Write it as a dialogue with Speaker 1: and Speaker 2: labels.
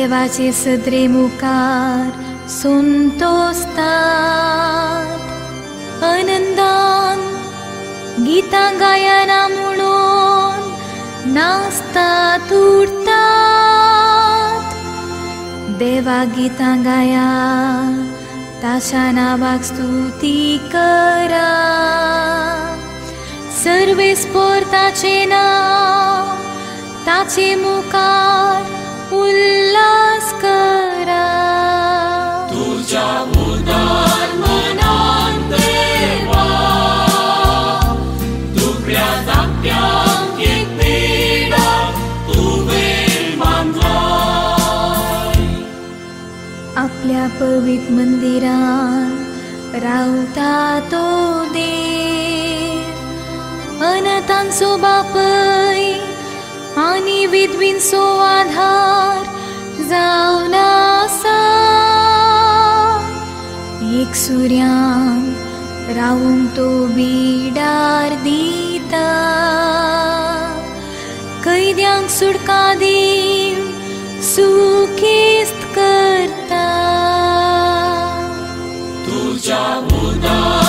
Speaker 1: देवाचे सदरे मुखार संतोसतात। आनंदान गीतां गायना म्हणून नाचतात उरतात। देवा गीतां गाया ताच्या नांवाक स्तुती करा। सर्वेस्पर ताचें नांव ताचे मुखार उल्हास करा।
Speaker 2: तुज्या उदार मनान देवा दुबळ्या धाकट्यांक एक पिडा तुवें बांदलाय।
Speaker 1: आपल्या पवित्र मंदिरान रावता तो देव, अनाथांचो बापय आनी विधवींचो आधार जावन आसा। एक सुर्यांक रावूंक तो बिडार दिता, कैद्यांक सुटका दिवन सुखेस्त करता।
Speaker 2: तुज्या उदार